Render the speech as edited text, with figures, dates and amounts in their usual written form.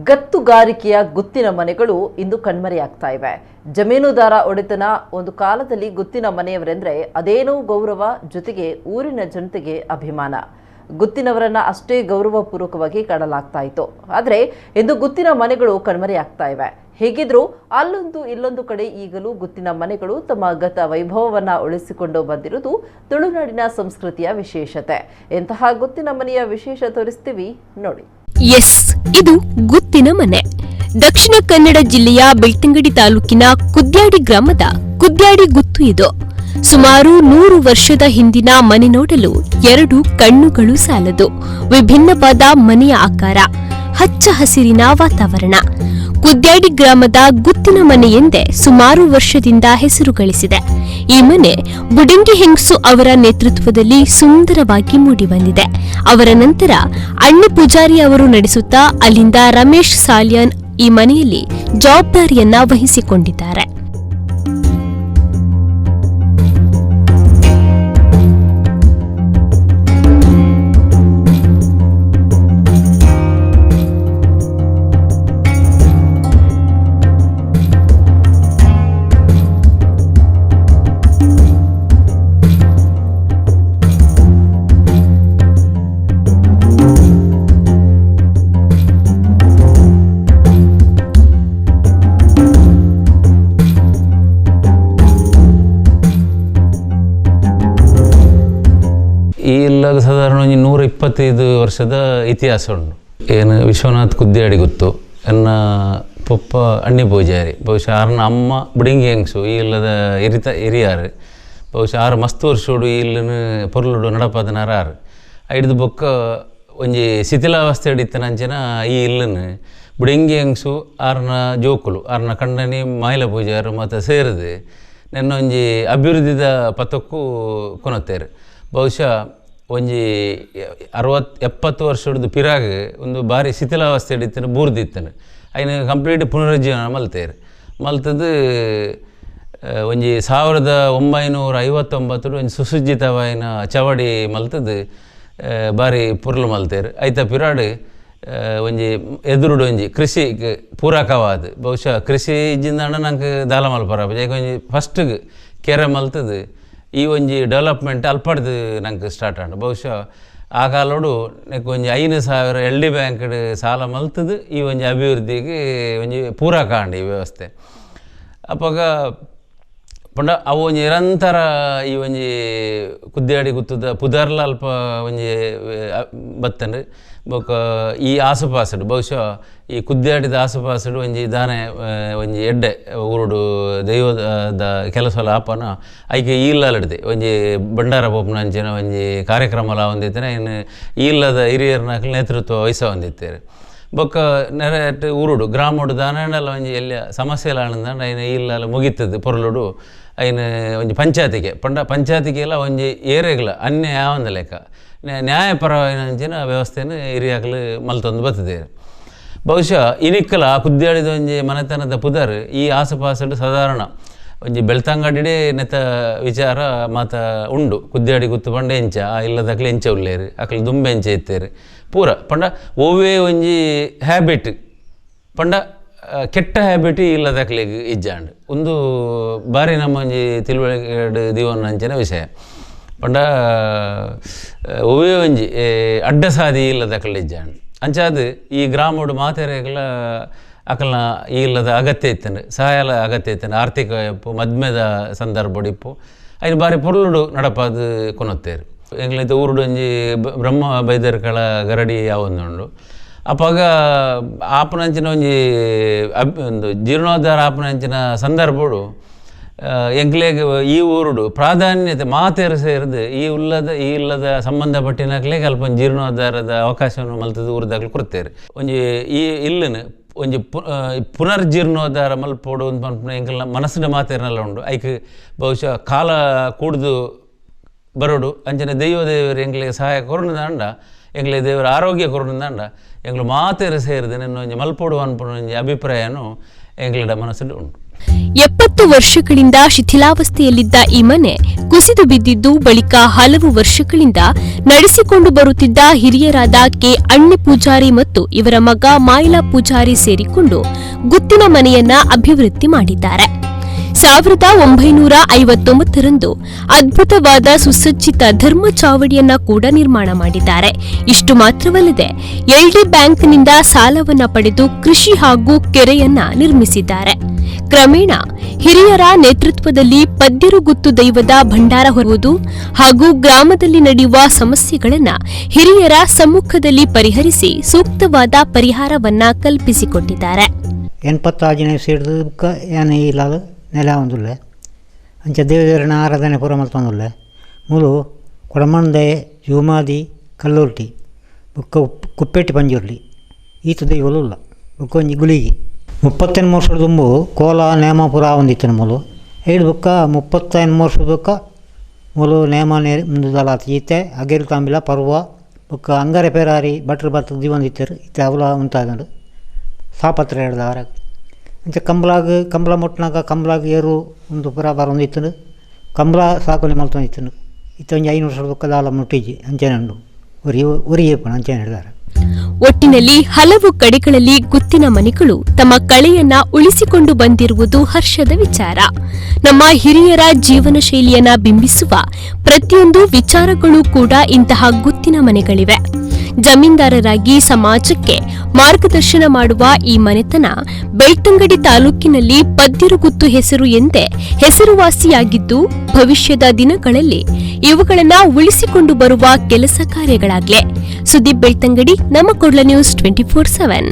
ಗತ್ತುಗಾರಿಕೆಯ ಗುತ್ತಿನ ಮನೆಗಳು ಇಂದು ಕಣ್ಮರೆಯಾಗ್ತಾ ಇವೆ. ಜಮೀನುದಾರ ಒಡೆತನ ಒಂದು ಕಾಲದಲ್ಲಿ ಗುತ್ತಿನ ಮನೆಯವರೆಂದರೆ ಅದೇನೋ ಗೌರವ, ಜೊತೆಗೆ ಊರಿನ ಜನತೆಗೆ ಅಭಿಮಾನ. ಗುತ್ತಿನವರನ್ನ ಅಷ್ಟೇ ಗೌರವಪೂರ್ವಕವಾಗಿ ಕಾಣಲಾಗ್ತಾ ಇತ್ತು. ಆದರೆ ಇಂದು ಗುತ್ತಿನ ಮನೆಗಳು ಕಣ್ಮರೆಯಾಗ್ತಾ ಇವೆ. ಹೇಗಿದ್ರೂ ಅಲ್ಲೊಂದು ಇಲ್ಲೊಂದು ಕಡೆ ಈಗಲೂ ಗುತ್ತಿನ ಮನೆಗಳು ತಮ್ಮ ಗತ ವೈಭವವನ್ನು ಉಳಿಸಿಕೊಂಡು ಬಂದಿರುವುದು ತುಳುನಾಡಿನ ಸಂಸ್ಕೃತಿಯ ವಿಶೇಷತೆ. ಇಂತಹ ಗುತ್ತಿನ ಮನೆಯ ವಿಶೇಷ ತೋರಿಸ್ತೀವಿ ನೋಡಿ. ಎಸ್, ಇದು ಗುತ್ತಿನ ಮನೆ. ದಕ್ಷಿಣ ಕನ್ನಡ ಜಿಲ್ಲೆಯ ಬೆಳ್ತಂಗಡಿ ತಾಲೂಕಿನ ಕುದ್ಯಾಡಿ ಗ್ರಾಮದ ಕುದ್ಯಾಡಿ ಗುತ್ತು ಇದು. ಸುಮಾರು 100 ವರ್ಷದ ಹಿಂದಿನ ಮನೆ ನೋಡಲು ಎರಡು ಕಣ್ಣುಗಳು ಸಾಲದು. ವಿಭಿನ್ನವಾದ ಮನೆಯ ಆಕಾರ, ಹಚ್ಚ ಹಸಿರಿನ ವಾತಾವರಣ ಕುದ್ಯಾಡಿ ಗ್ರಾಮದ ಗುತ್ತಿನ ಮನೆ ಎಂದೇ ಸುಮಾರು ವರ್ಷದಿಂದ ಹೆಸರು ಗಳಿಸಿದೆ. ಈ ಮನೆ ಬುಡಂಗಿ ಹೆಂಗಸು ಅವರ ನೇತೃತ್ವದಲ್ಲಿ ಸುಂದರವಾಗಿ ಮೂಡಿಬಂದಿದೆ. ಅವರ ನಂತರ ಅಣ್ಣಿ ಪೂಜಾರಿ ಅವರು ನಡೆಸುತ್ತಾ ಅಲ್ಲಿಂದ ರಮೇಶ್ ಸಾಲಿಯಾನ್ ಈ ಮನೆಯಲ್ಲಿ ಜವಾಬ್ದಾರಿಯನ್ನ ವಹಿಸಿಕೊಂಡಿದ್ದಾರೆ. ಈ ಇಲ್ಲಾಗ ಸಾಧಾರಣ ಒಂಜಿ 125 ವರ್ಷದ ಇತಿಹಾಸ ಉಂಟು. ಏನು ವಿಶ್ವನಾಥ್ ಕುದ್ಯಾಡಿ ಗೊತ್ತು, ಎನ್ನ ಪೊಪ್ಪ ಅಣ್ಣಿ ಪೂಜಾರಿ, ಬಹುಶಃ ಆರ್ನ ಅಮ್ಮ ಬುಡಿಂಗಿ ಹೆಂಗಸು ಈ ಇಲ್ಲದ ಹಿರಿಯಾರು. ಬಹುಶಃ ಆರು ಮಸ್ತ್ ವರ್ಷೋಡು ಈ ಇಲ್ಲನ ಪೊರ್ಲುಡು ನಡಪಾದನಾರ ಆರು ಐಡ್ದು ಬೊಕ್ಕ ಒಂಜಿ ಶಿಥಿಲಾವಸ್ಥೆ ಹಿಡಿತನಂಚಿನ ಈ ಇಲ್ಲನ ಬುಡಿಂಗಿ ಹೆಂಗಸು ಆರ್ನ ಜೋಕುಲು ಆರ್ನ ಕಂಡನಿ ಮಾಯಿಲ ಪೂಜಾರು ಮತ್ತು ಸೇರಿದು ನೆನ್ನ ಒಂಜಿ ಅಭಿವೃದ್ಧಿದ ಪಥಕ್ಕೂ ಕೊನತ್ತೇರು. ಬಹುಶಃ ಒಂಜಿ 60-70 ವರ್ಷದ ಪಿರಾಗ್ ಒಂದು ಭಾರಿ ಶಿಥಿಲಾವಸ್ಥೆ ಹಿಡಿತಾನೆ ಬೂರ್ದಿತ್ತಾನೆ. ಐನ ಕಂಪ್ಲೀಟ್ ಪುನರುಜ್ಜೀವನ ಮಲ್ತೇರು. ಮಲ್ತದ್ದು ಒಂಜಿ 1959 ಒಂಜಿ ಸುಸಜ್ಜಿತವಾಯಿನ ಚವಡಿ ಮಲ್ತದ್ದು ಭಾರಿ ಪುರ್ಲು ಮಲ್ತೇರು. ಐತ ಪಿರಾಡ್ ಒಂಜಿ ಎದುರುಡು ಒಂಜಿ ಕೃಷಿ ಪೂರಕವಾದ, ಬಹುಶಃ ಕೃಷಿ ಇಜ್ಜಿಂದಾಂಡ ನಂಗೆ ದಾಲ ಮಲ್ಪರ ಒಂಜಿ ಫಸ್ಟ್ಗೆ ಕೆರೆ ಮಲ್ತದ್ದು ಈ ಒಂಜಿ ಡೆವಲಪ್ಮೆಂಟ್ ಅಲ್ಪಡ್ದು ನಂಗೆ ಸ್ಟಾರ್ಟ್ ಆಂಡ್. ಬಹುಶಃ ಆ ಕಾಲೋಡು ನೆಕ್ ಒಂಜಿ 5,000 ಎಲ್ ಡಿ ಬ್ಯಾಂಕ್ಡ್ ಸಾಲ ಮಲ್ತದ್ದು ಈ ಒಂಜಿ ಅಭಿವೃದ್ಧಿಗೆ ಒಂಜಿ ಪೂರಕ ಆಂಡ್ ಈ ವ್ಯವಸ್ಥೆ. ಅಪಗ ಪಂಡ ಅವು ಒಂಜಿ ನಿರಂತರ ಈ ಒಂಜಿ ಕುದ್ಯಾಡಿ ಗುತ್ತದ ಪುದರ್ಲ ಅಲ್ಪ ಒಂಜಿ ಬತ್ತಂಡ್ರಿ. ಬೊಕ್ಕ ಈ ಆಸುಪಾಸುಡು ಬಹುಶಃ ಈ ಕುದ್ಯಾಡಿದ ಆಸುಪಾಸುಡು ಒಂಜಿ ದಾನೆ ಒಂಜಿ ಎಡ್ಡೆ ಊರುಡು ದೈವದ ಕೆಲಸಲ ಆಪನ ಐಕೆ ಈಲ್ಲಡಿದೆ ಒಂಜಿ ಭಂಡಾರ ಪೋಪುನ ಅಂಚಿನ ಒಂಜಿ ಕಾರ್ಯಕ್ರಮಲ ಹೊಂದಿತ್ತೇನೆ. ಇನ್ನು ಈಲ್ಲದ ಹಿರಿಯರ್ನಕಲ್ ನೇತೃತ್ವ ವಹಿಸ ಹೊಂದಿತ್ತೇರು. ಬೊಕ್ಕ ನೆರೆ ಊರುಡು ಗ್ರಾಮಡು ದಾನೆಂಡಲ ಒಂಜಿ ಎಲ್ಲಿ ಸಮಸ್ಯೆ ಆನಂದ ಐನ ಈಲ್ಲಲ ಮುಗಿತದೆ ಪೊರ್ಲುಡು. ಐನ ಒಂಜಿ ಪಂಚಾಯತಿಗೆ ಪಂಡ ಪಂಚಾಯತಿಗೆಲ್ಲ ಒಂಜಿ ಏರೆಗ್ಲ ಅನ್ಯಾಯ ಒಂದು ಲೆಕ್ಕ ನ್ಯಾಯಪರವಾಯಿನಂಚಿನ ವ್ಯವಸ್ಥೆಯನ್ನು ಹಿರಿಯಾಗಲು ಮಲ್ತೊಂದು ಬರ್ತದೆ. ಬಹುಶಃ ಇನಿಕ್ಕಲ ಕುದ್ಯಾಡಿದ ಒಂಜಿ ಮನೆತನದ ಪುದರ್ ಈ ಆಸುಪಾಸುಡು ಸಾಧಾರಣ ಒಂಜಿ ಬೆಳ್ತಂಗಡಿಡೆ ನೆತ ವಿಚಾರ ಮಾತ ಉಂಡು. ಕುದ್ಯಾಡಿ ಗುತ್ತು ಪಂಡ ಎಂಚ ಆ ಇಲ್ಲದಕ್ಲೆ ಎಂಚ ಉಲ್ಲೇರು ಅಕ್ಲೆ ದುಂಬೆ ಎಂಚ ಇತ್ತೇರು ಪೂರ ಪಂಡ ಒವ್ವೇ ಒಂಜಿ ಹ್ಯಾಬಿಟ್ ಪಂಡ ಕೆಟ್ಟ ಹ್ಯಾಬಿಟ್ ಇಲ್ಲದಕ್ಲೆಗ್ ಇಜ್ಜಾಂಡ್. ಒಂದು ಬಾರಿ ನಮ್ಮ ಒಂಜಿ ತಿಳುವಳಿಕೆ ದೀವನ ಅಂಚಿನ ವಿಷಯ. ಪಂಡ ಒವ್ವೇ ಒಂಜಿ ಅಡ್ಡ ಸಾದಿ ಇಲ್ಲದಕ್ಲೆ ಇಜ್ಜಾಂಡ್. ಅಂಚಾದ ಈ ಗ್ರಾಮಡು ಮಾತೆರೆಗ್ಲ ಅಕಲ್ನ ಈ ಇಲ್ಲದ ಅಗತ್ಯ ಇತ್ತಂಡು, ಸಹಾಯಲ ಅಗತ್ಯ ಇತ್ತಂಡು, ಆರ್ಥಿಕ ಇಪ್ಪು ಮದ್ಮೆದ ಸಂದರ್ಭಡು ಇಪ್ಪು ಐನು ಬಾರಿ ಪೊರ್ಲುಡು ನಡಪಾದು ಕೊನತ್ತೇರು. ಎಂಗ್ಲೈತೆ ಊರುಡು ಒಂಜಿ ಬ್ರಹ್ಮ ಬೈದರ್ಕಳ ಗರಡಿ ಯಾವೊಂದುಂಡು. ಅಪಗ ಆಪನಂಚಿನ ಒಂಜಿ ಒಂದು ಜೀರ್ಣೋದ್ಧಾರ ಆಪನಂಚಿನ ಸಂದರ್ಭಡು ಎಂಕ್ಲೇಗ್ ಈ ಊರುಡು ಪ್ರಾಧಾನ್ಯತೆ ಮಾತೇರು ಸೇರಿದು ಈ ಇಲ್ಲದ ಸಂಬಂಧಪಟ್ಟಿನಕ್ಲೇಗ್ ಅಲ್ಪ ಒಂಜಿ ಜೀರ್ಣೋದ್ಧಾರದ ಅವಕಾಶವನ್ನು ಮಲ್ತದ್ದು ಊರುದಾಗಲು ಕೊಡ್ತೇರು. ಒಂಜಿ ಈ ಇಲ್ಲನ ಒಂಜಿ ಪುನರ್ಜೀರ್ಣೋದ್ಧಾರ ಮಲ್ಪೋಡು ಒಂದು ಪನ್ಪುನ ಎಂಕಲ್ನ ಮನಸ್ಸಿನ ಮಾತೇರ್ನೆಲ್ಲ ಉಂಡು. ಐಕ್ ಬಹುಶಃ ಕಾಲ ಕೂಡ್ದು ಬರೋಡು ಅಂಚನೆ ದೈವ ದೇವರು ಎಂಕ್ಲೆಗ್ ಸಹಾಯ ಕೊರುಂಡ ಎಂಕ್ಲೆ ದೇವರ ಆರೋಗ್ಯ ಕೊರುಂಡ ಎಂಕ್ಲು ಮಾತೇರು ಸೇರಿದು ನಿನ್ನ ಒಂಜಿ ಮಲ್ಪೋಡು ಅನ್ಪುನ ಒಂಜಿ ಅಭಿಪ್ರಾಯನು ಎಂಕ್ಲೆಡ ಮನಸ್ಸಿಡು ಉಂಟು. 70 ವರ್ಷಗಳಿಂದ ಶಿಥಿಲಾವಸ್ಥೆಯಲ್ಲಿದ್ದ ಈ ಮನೆ ಕುಸಿದು ಬಿದ್ದಿದ್ದು, ಬಳಿಕ ಹಲವು ವರ್ಷಗಳಿಂದ ನಡೆಸಿಕೊಂಡು ಬರುತ್ತಿದ್ದ ಹಿರಿಯರಾದ ಕೆ ಅಣ್ಣಿ ಪೂಜಾರಿ ಮತ್ತು ಇವರ ಮಗ ಮಾಯಿಲಾ ಪೂಜಾರಿ ಸೇರಿಕೊಂಡು ಗುತ್ತಿನ ಮನೆಯನ್ನ ಅಭಿವೃದ್ಧಿ ಮಾಡಿದ್ದಾರೆ. 1959ರಂದು ಅದ್ಭುತವಾದ ಸುಸಜ್ಜಿತ ಧರ್ಮ ಚಾವಡಿಯನ್ನ ಕೂಡ ನಿರ್ಮಾಣ ಮಾಡಿದ್ದಾರೆ. ಇಷ್ಟು ಮಾತ್ರವಲ್ಲದೆ ಎಲ್ಡಿ ಬ್ಯಾಂಕ್ನಿಂದ ಸಾಲವನ್ನ ಪಡೆದು ಕೃಷಿ ಹಾಗೂ ಕೆರೆಯನ್ನ ನಿರ್ಮಿಸಿದ್ದಾರೆ. ಕ್ರಮೇಣ ಹಿರಿಯರ ನೇತೃತ್ವದಲ್ಲಿ ಪದ್ಯರುಗುತ್ತು ದೈವದ ಭಂಡಾರ ಹೊರುವುದು ಹಾಗೂ ಗ್ರಾಮದಲ್ಲಿ ನಡೆಯುವ ಸಮಸ್ಯೆಗಳನ್ನ ಹಿರಿಯರ ಸಮ್ಮುಖದಲ್ಲಿ ಪರಿಹರಿಸಿ ಸೂಕ್ತವಾದ ಪರಿಹಾರವನ್ನ ಕಲ್ಪಿಸಿಕೊಟ್ಟಿದ್ದಾರೆ. 86ನೇ ಇಸವಿಡ್ದು ಬುಕ್ಕ ಯಾನ್ ಇಲ್ಲಾಲ್ ನೆಲೆ ಆವೊಂದುಲ್ಲೆ. ಅಂಚ ದೇವೆರೆನ ಆರಾಧನೆ ಪೂರ ಮಲ್ತೊಂದುಲ್ಲೆ. ಮೂಲು ಕೊಡಮಂದೆ, ಜೂಮಾದಿ, ಕಲ್ಲುರ್ಟಿ ಬೊಕ್ಕ ಕುಪ್ಪೆಟ್ಟಿ ಪಂಜುರ್ಲಿ ಈತ್ ದೈವೊಲು ಉಲ್ಲ. ಬೊಕ್ಕ ಒಂಜಿ ಗುಳಿಗೆ. 38 ವರ್ಷದ ದುಂಬು ಕೋಲ ನೇಮ ಪೂರ ಆವೊಂದಿತ್ತಿನ ಮೂಲು. ಐಡ್ ಬೊಕ್ಕ 35 ವರ್ಷದ ಬೊಕ್ಕ ಮೂಲು ನೇಮ ಉಂದು ದಾಲ ಆತಿಜಿ. ಇತ್ತೆ ಅಗೇಲ್ ತಾಂಬಿಲ ಪರ್ವ ಬೊಕ್ಕ ಅಂಗಾರೆ ಪೇರಾರಿ ಭಟ್ರು ಬತ್ತ್ ದೀವೊಂದಿತ್ತೆರ್. ಇತ್ತೆ ಅವುಲ ಉಂತಾದ್ಂಡ್ ಸಾಪತ್ರೆ ಹಿಡ್ದವರ. ಅಂಚ ಕಂಬ್ಲಾಗ್ ಕಂಬ್ಲ ಮುಟ್ನಗ ಕಂಬ್ಲಾಗ್ ಏರು ಉಂದು ಪೂರ ಬರೊಂದಿತ್ತ್ಂಡ್. ಕಂಬ್ಲ ಸಾಕೊಲಿ ಮಲ್ತೊಂದಿತ್ತ್ಂಡ್. ಇತ್ತೆ ಒಂಜಿ 5 ವರ್ಷದ ಬೊಕ್ಕ ದಾಲ ಮುಟ್ಟಿಜಿ, ಅಂಚನೆ ಉಂಡು. ಒರಿ ಒರಿ ಏಪುಂಡು ಅಂಚನೆ ಹಿಡ್ದಾರೆ. ಒಟ್ಟಿನಲ್ಲಿ ಹಲವು ಕಡೆಗಳಲ್ಲಿ ಗುತ್ತಿನ ಮನೆಗಳು ತಮ್ಮ ಕಳೆಯನ್ನ ಉಳಿಸಿಕೊಂಡು ಬಂದಿರುವುದು ಹರ್ಷದ ವಿಚಾರ. ನಮ್ಮ ಹಿರಿಯರ ಜೀವನ ಶೈಲಿಯನ್ನ ಬಿಂಬಿಸುವ ಪ್ರತಿಯೊಂದು ವಿಚಾರಗಳು ಕೂಡ ಇಂತಹ ಗುತ್ತಿನ ಮನೆಗಳಿವೆ. ಜಮೀನ್ದಾರರಾಗಿ ಸಮಾಜಕ್ಕೆ ಮಾರ್ಗದರ್ಶನ ಮಾಡುವ ಈ ಮನೆತನ ಬೆಳ್ತಂಗಡಿ ತಾಲೂಕಿನಲ್ಲಿ ಪದ್ಯರುಗುತ್ತು ಹೆಸರು ಎಂದೇ ಹೆಸರುವಾಸಿಯಾಗಿದ್ದು, ಭವಿಷ್ಯದ ದಿನಗಳಲ್ಲಿ ಇವುಗಳನ್ನ ಉಳಿಸಿಕೊಂಡು ಬರುವ ಕೆಲಸ ಕಾರ್ಯಗಳಾಗ್ಲೆ. ಸುದೀಪ್ ಬೆಳ್ತಂಗಡಿ, ನಮ್ಮ ಕುಡ್ಲ ನ್ಯೂಸ್ 24/7.